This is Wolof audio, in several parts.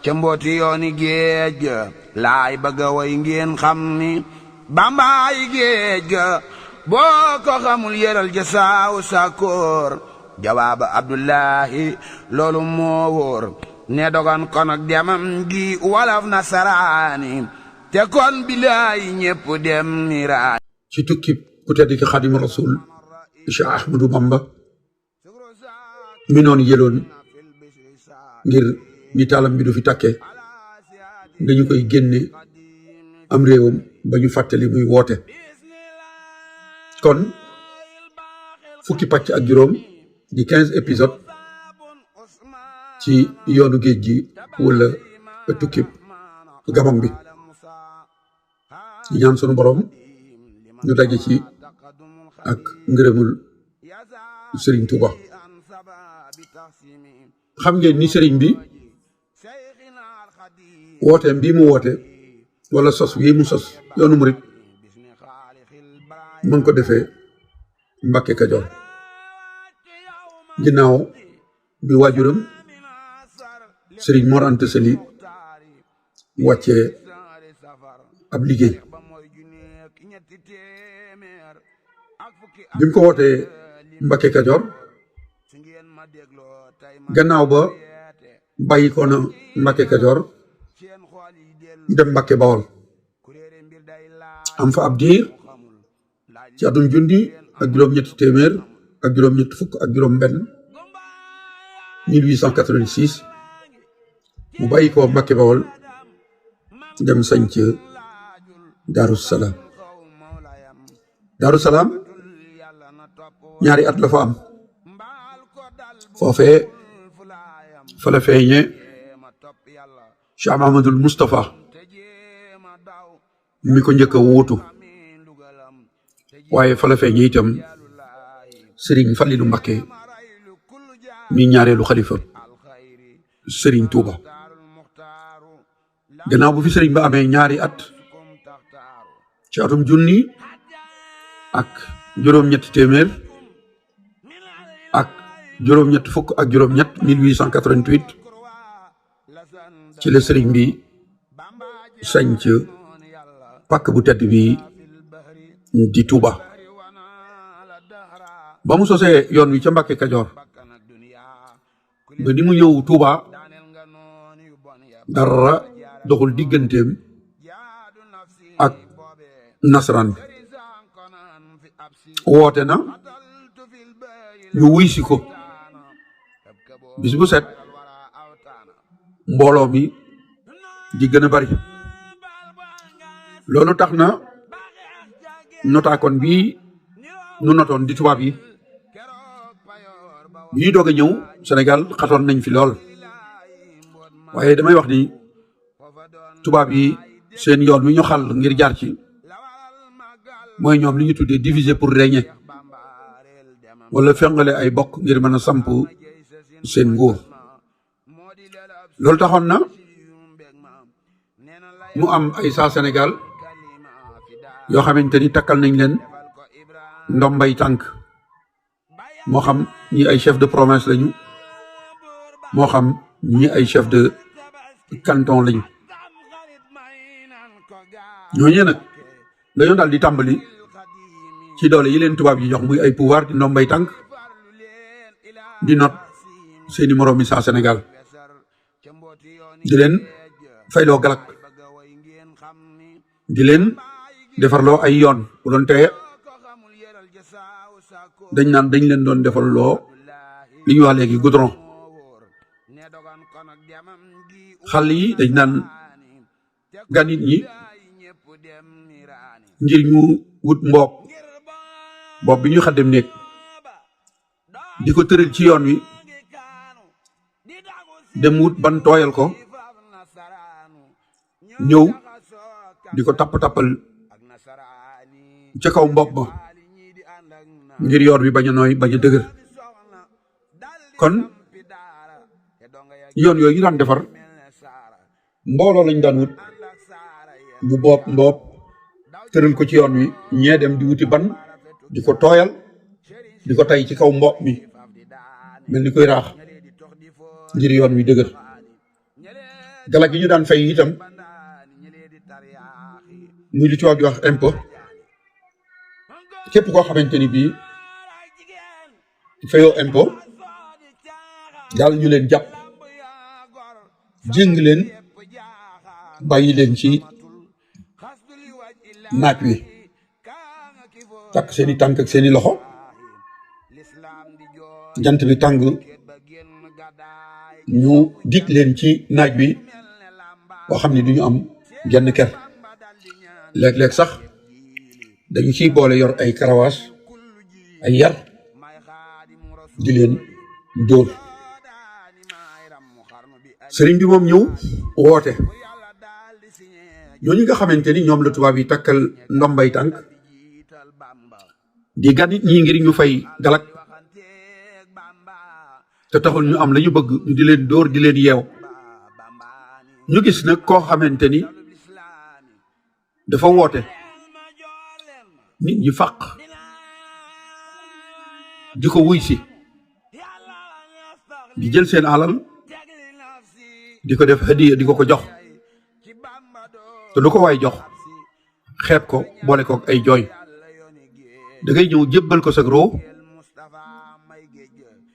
ca mbooti yooni géej ga laay bëgga way ngeen xam ni bambaay géej ga boo ko xamul yëral ja saaw sakoor jawaaba abdullahi loolu moo wóor ne dogan kon ak demam gi walaf nasaraani te kon bilaay ñépp dem niraan ci tukki ku tedd ki Xaadimu Rasuul Cheikh Ahmadou Bamba mi noon yëloon ngir ni taalam bi du fi takke dañu koy génne am réewam ba ñu fàttali muy woote kon fukki pàcc ak juróom di 15 épisodes ci yoonu géej gi wala tukki Gabon bi ñaan sunu borom ñu daje ci ak ngërëmul Serigne Touba. xam ngeen ni Serigne bi wooteem bii mu woote wala sos wi mu sos yoonu murit mu ngi ko defee Mbàkke Kajoor ginnaaw bi waajuram Serigne Mor Anta Sali wàccee ab liggéey bi mu ko wootee Mbàkke Kajoor gannaaw ba bàyyi ko na Mbàkke Kajoor dem Mbàkke Bawol am fa ab diir ci atum junni ak juróom-ñetti téeméer ak juróom-ñetti fukk ak juróom-benn 1886 mu bàyyi ko Mbàkke Bawol dem sanc Daaru Salaam Daaru Salaam ñaari at la fa am foofee fa la feeñe Cheikh Mahamadul Moustapha mi ko njëkk a wuutu waaye fa la feeñe itam Serigne Fallilou Mbacké mi ñaareelu xalifa Serigne Touba gannaaw bu fi Serigne ba amee ñaari at ci atum junni ak juróom-ñetti téeméer ak juróom-ñett fukk ak juróom-ñett 1888 ci la Serigne bi sanc pàkk bu tedd bi di Touba ba mu sosee yoon wi ca Mbàkke Kajoor ba ni mu ñëw Touba dara doxul digganteem ak nasaraan bi woote na ñu wuy si ko bis bu set mbooloo mi di gën a bari loolu tax na notaakoon bi nu notoon di tubaab yi bi ñuy doog a ñëw Sénégal xatoon nañ fi lool waaye damay wax ni tubaab yi seen yoon wi ñu xàll ngir jaar ci mooy ñoom li ñu tuddee diviser pour régner wala fengale ay bokk ngir mën a samp seen nguur loolu taxoon na mu am ay saa Sénégal yoo xamante ni takkal nañ leen ndombay tànk moo xam ñi ay chef de province lañu moo xam ñi ay chef de canton lañu ñooñee nag dañoo daal di tàmbali ci doole yi leen tubaab yi jox muy ay pouvoir di ndombay tànk di not seeni moroomi saa Sénégal di leen fayloo galak di leen defarloo ay yoon bu doon teye dañ naan dañ leen doon defarloo li ñuy wax léegi goudron xal yi dañ naan ganit ñi ngir ñu wut mboob bi ñu xaddem néeg di ko tëral ci yoon wi dem wut ban tooyal ko ñëw di ko tapp-tappal ca kaw mboob ma ngir yoon wi bañ a nooy bañ a dëgër kon yoon yooyu ñu daan defar mbooloo lañ daan wut bu mboob tëral ko ci yoon wi ñee dem di wuti ban di ko tooyal di ko tay ci kaw mboob mi mel ni koy raax ngir yoon wi dëgër galak yi ñu daan fay itam muy li tubaab di wax impôt képp koo xamante ni bii fayoo impôt daal ñu leen jàpp jéng leen bàyyi leen ci naaj wi takk seeni tànk ak seeni loxo jant bi tàng ñu dig leen ci naaj wi boo xam ne du ñu am genn ker léeg-léeg sax dañu ciy boole yor ay karawaas ay yar di leen dóor sëriñ bi moom ñëw woote ñooñu nga xamante ni ñoom la tubaab yi takkal ndombay tànk di gànnit ñii ngir ñu fay galak te taxul ñu am la ñu bëgg ñu di leen dóor di leen yeew ñu gis nag koo xamante ni dafa woote nit ñi fàq di ko wuy si di jël seen alal di ko def hadiya di ko jox te du ko waay jox xeeb ko boole ko ay jooy da ngay ñëw jébbal ko sag roo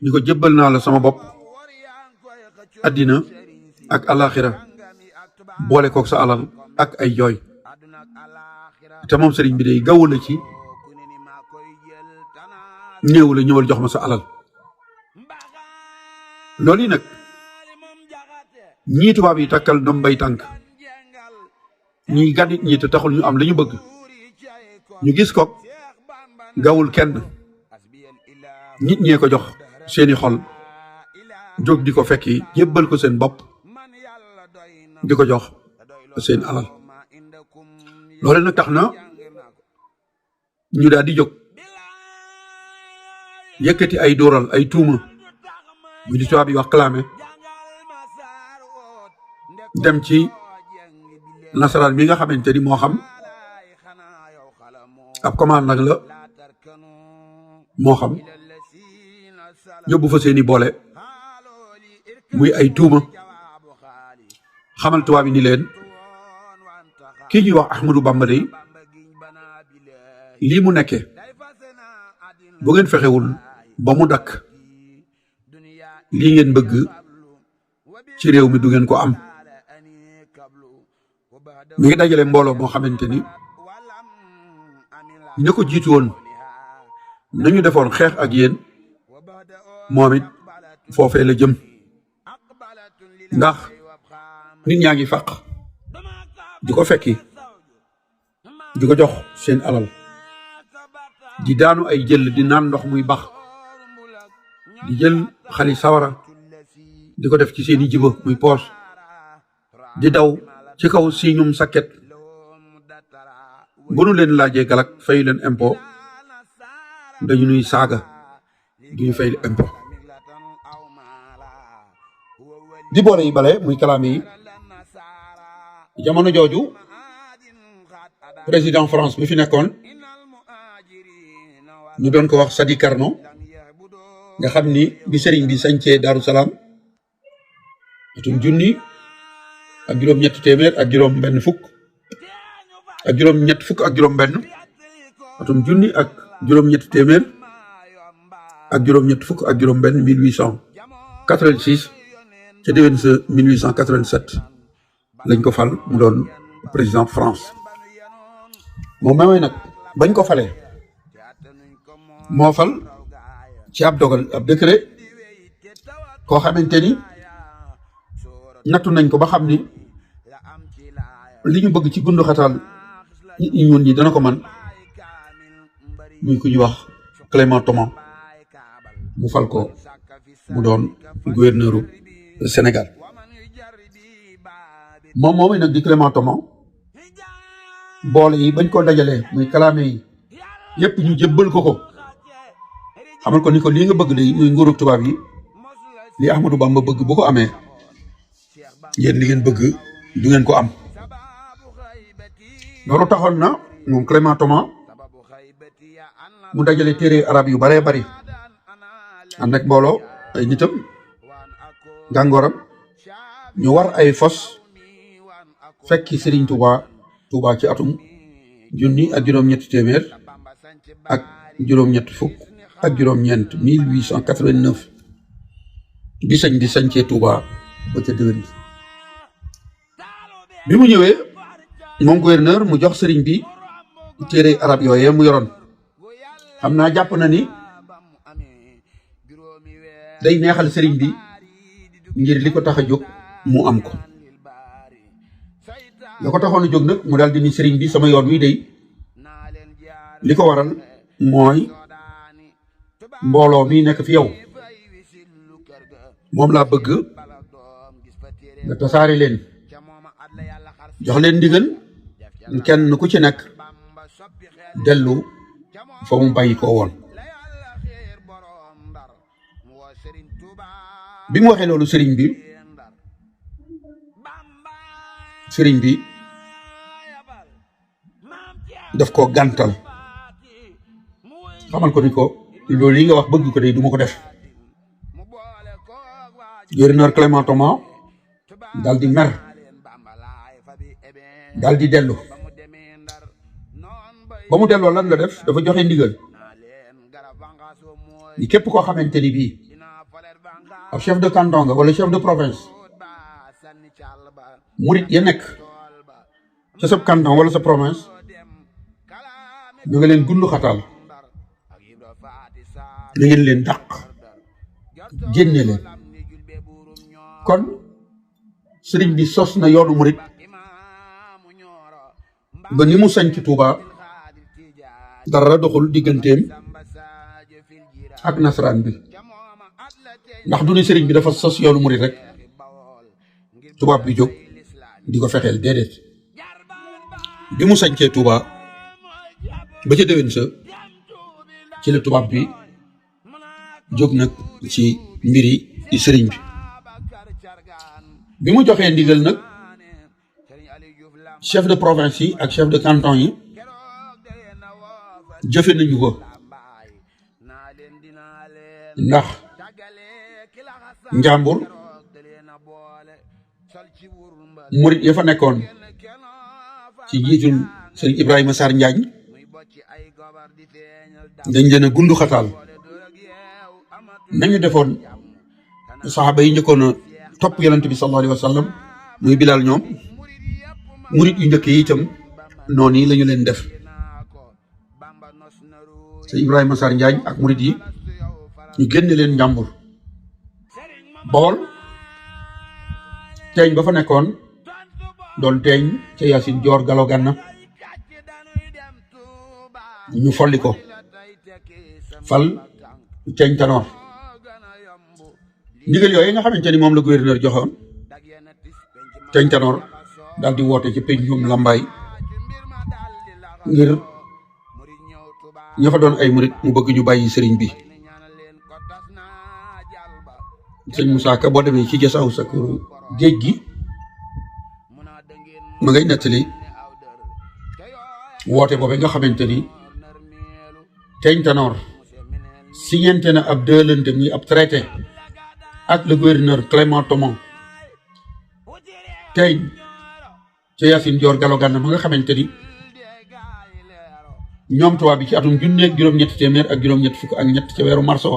ñu ko jébbal naa la sama bopp addina ak alaxira boole kook sa alal ak ay jooy te moom sëriñ bi day gawu la ci néew la ñëwal jox ma sa alal loolu yi nag ñii tubaab yi takkal ndombay tànk ñii gànnit ñi te taxul ñu am la ñu bëgg ñu gis ko gawul kenn nit ñee ko jox seeni xol jóg di ko fekki jébbal ko seen bopp di ko jox seen alal loolu nag tax na ñu daal di jóg yëkkati ay dóoral ay tuuma bu di tubaab yi wax clamé dem ci nasaraan bi nga xamante ni moo xam ab commande nag la moo xam yóbbu fa seeni boole muy ay tuuma xamal tubaab yi ni leen kii ñuy wax Ahmadou Bamba day lii mu nekkee bu ngeen fexewul ba mu dakk lii ngeen bëgg ci réew mi du ngeen ko am mi ngi dajale mbooloo moo xamante ni ña ko jiitu woon nañu defoon xeex ak yéen moom it foofee la jëm ndax nit ñaa ngi fàq di ko fekki di ko jox seen alal di daanu ay jël di naan ndox muy bax di jël xali sawara di ko def ci seeni jiba muy poos di daw ci kaw siiñum sakket bu nu leen laajee galak fay leen impôt dañu nuy saaga duñu fay impôt di boole yi bale muy kalaame yi jamono jooju président France bi fi nekkoon ñu doon ko wax Sadi Carnot nga xam ni bi sëriñ bi sañcee Daaru Salaam atum junni ak juróom-ñetti téeméer ak juróom-benn fukk ak juróom-ñett fukk ak juróom-benn atum junni ak juróom-ñetti téeméer ak juróom-ñett fukk ak juróom-benn 1886 ca déwén sa 1887 lañ ko fal mu doon président France moom may nag bañ ko falee moo fal ci ab dogal ab décret koo xamante ni nattu nañ ko ba xam ni li ñu bëgg ci gundu xataal nit ñi ñun ñi dana ko man muy ku ñu wax Clément Thomas mu fal ko mu doon gouverneuru Sénégal moom moom nag di Clément Thomas boole yi bañ ko dajalee muy kalaame yi yépp ñu jébbal ko xamal ko ni ko lii nga bëgg de muy nguurug tubaab yi li Ahmadou Bamba bëgg bu ko amee yéen li ngeen bëgg du ngeen ko am loolu taxoon na moom Clément Thomas mu dajale téere arab yu baree bari ànd ak mbooloo ay nitam gàngooram ñu war ay fos fekki Serigne Touba ci atum 1789 ak juróom-ñett fukk ak juróom-ñeent 1889 bi sëñ di sañcee Touba ba ca déwén bi mu ñëwee moom gouverneur mu jox sëriñ bi téere arab yooyee mu yoroon xam naa jàpp na ni day neexal sëriñ bi ngir li ko tax a jóg mu am ko la ko taxoon a jóg nag mu daal di ni sëriñ bi sama yoon wi day li ko waral mooy mbooloo mi nekk fi yow moom laa bëgg nga tasaare leen jox leen ndigal kenn ku ci nekk dellu fa mu bàyyi koo woon bi mu waxee loolu sëriñ bi daf ko gàntal xamal ko ni ko loolu yi nga wax bëgg ko de du ma ko def gouverneur Clément Thomas dal di mer dal di dellu ba mu delloo lan la def dafa joxe ndigal ni képp koo xamante ni bii ab chef de canton nga wala chef de province murit ya nekk ca sa canton wala sa province ñu nga leen gundu xataal na ngeen leen dàq génne leen kon sëriñ bi sos na yoonu murit ba ni mu sañ ci Touba dara doxul digganteem ak nasaraan bi ndax du ne sëriñ bi dafa sos yoonu murit rek tubaab bi jóg di ko fexeel déedéet bi mu sañcee Touba ba ca déwén sa ci la tubaab bi jóg nag ci mbiri sëriñ bi mu joxee ndigal nag chef de province yi ak chef de canton yi jëfe nañu ko ndax njàmbur murit ya fa nekkoon ci njiitul sëriñ Ibrahima Sarr Njaañ dañ leen a gundu xataal nañu defoon saxaaba yi njëkkoon a topp yonent bi sallallahu alayhi wa sallam muy Bilaal ñoom murit yu njëkk yi itam noonu yi la ñu leen def sëriñ Ibrahima Sarr Njaañ ak murit yi ñu génne leen njàmbur Bawol teeñ ba fa nekkoon doon teeñ ca Yaasin Joor Galo Gànna ñu folli ko fal teeñ Tanoor ndigal yooyu nga xamante ni moom la gouverneur joxoon teeñ Tanoor daal di woote ci peñum Lambaay ngir ña fa doon ay murit mu bëgg ñu bàyyi sëriñ bi sëñ Moussa Ka boo demee ci Jasaaw Sakuru géej gi ma ngay nettali woote boobe nga xamante ni teeñ Tanoor signante na ab dëlante muy ab traité ak le gouverneur Clément Thomas teeñ ca Yaasin Joor Galo Gànna ma nga xamante ni ñoom tubaab bi ci atum junneeg juróom-ñetti téeméer ak juróom-ñett fukk ak ñett ca weeru marso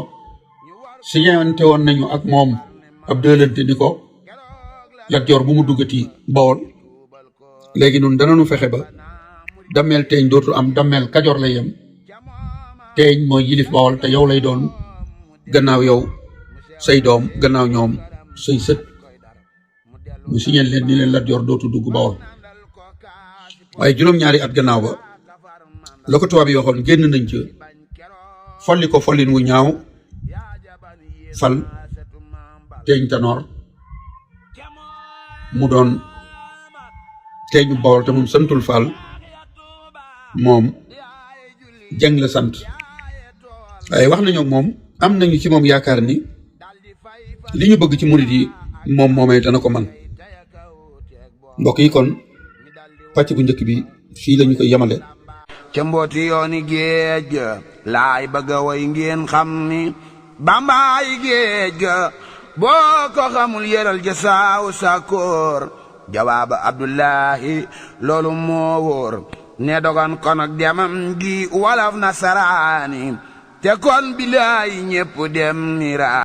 signante woon nañu ak moom ab dëlante ni ko Lat Joor bu mu duggati Bawol léegi nun danañu fexe ba dammeel teeñ dootul am dammeel Kajoor lay yem teeñ mooy yilif Bawol te yow lay doon gannaaw yow say doom gannaaw ñoom say sët mu signal leen ni leen Lat Joor dootu dugg Bawol waaye juróom-ñaari at gannaaw ba la ko tubaab yi waxoon génn nañ ca folli ko follin wu ñaaw fal teeñ Tanoor mu doon teeñu Bawol te moom santul Fall moom Jeng la sant waaye wax nañu moom am nañu ci moom yaakaar ni li ñu bëgg ci murit yi moom moomee dana ko man mbokk yi kon pàcc bu njëkk bi fii la ñu koy yemale ca mbooti yooni géej ga laay bëgg a way ngeen xam ni Bambaay géej ga boo ko xamul yëral jasaaw sakoor jawaaba abdullahi loolu moo wóor ne dogan kon ak demam gi walaf nasaraani te kon bilaay ñépp dem nira